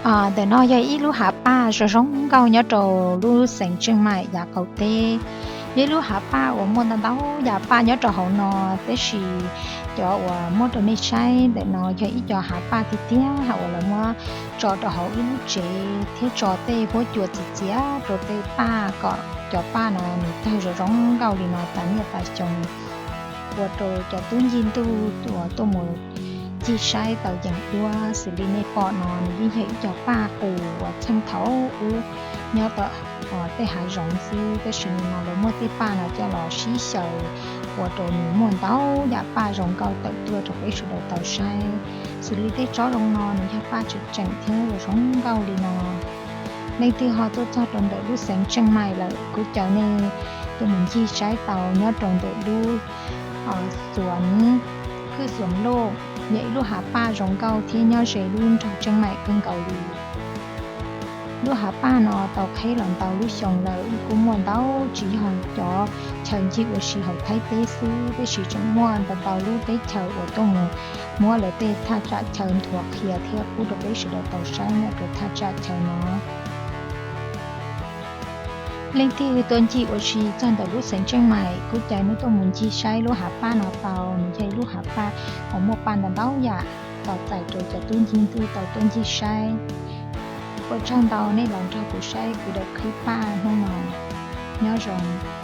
Ntawm no yog ib lub hav paj zoo zoo nkauj nyob rau lub xeev Tseej Maim yav qaum teb. Yog ib lub hav paj uas muaj ntau ntau yam paj nyob rau hauv no, tab sis cov uas muab rau nej saib ntawm no yog ib co hav paj tiag tiag uas lawv muab tso rau hauv ib lub tsev thiab tso tej huab cua txias txias rau tej paj kom cov paj no nws tawg zoo zoo nkauj li no tas niaj tas xyoo, ua rau cov tub ncig ntuj uas tuaj mus ncig saib tau yeem dua. Xws li nej pom no nws yeej yog ib co paj qus uas txheej thaum ub nyob tom tej hav zoov xwb, tab sis nim no lawv muab tej paj no coj los sib xyaw ua rau nws muaj ntau yam paj zoo nkauj tawm tuaj rau peb sawv daws tau saib. Xws li tej tsob zoo no nws yog paj tseem tseem thiab zoo zoo nkauj li no. Leej twg ho tuaj txog rau ntawm lub xeev Tseej Maim lawm kuv caw nej tuaj mus ncig saib tau nyob rau ntawm lub xuas, hwj xuas loj, yog ib lub hav paj zoo nkauj thiab nyob ze lub nroog Tseej Maim kawg nkaus li. Lub hav paj no tau qheb los ntau lub xyoo lawm, kuj muaj ntau, tsis yog cov chaw ncig ua si hauv Thaib teb xwb, tab sis tseem muaj ntau ntau lub teb chaws uas tuaj mus muab lawv tej thaj tsam chaw nthuav qhia thiab pub rau peb sawv daws tau saib nyob rau thaj tsam chaw no. Leej twg tuaj ncig ua si txog ntawm lub xeev Tseej Maim, kuv caw nej tuaj mus ncig saib lub hav paj no tau. Nws yog ib lub hav paj uas muaj paj ntau ntau yam, tau txais rau cov tub ncig ntuj tau tuaj ncig saib. Ua tsaug ntau nej los nrog kuv saib kuv daim clip paj hnub no. Nyob zoo.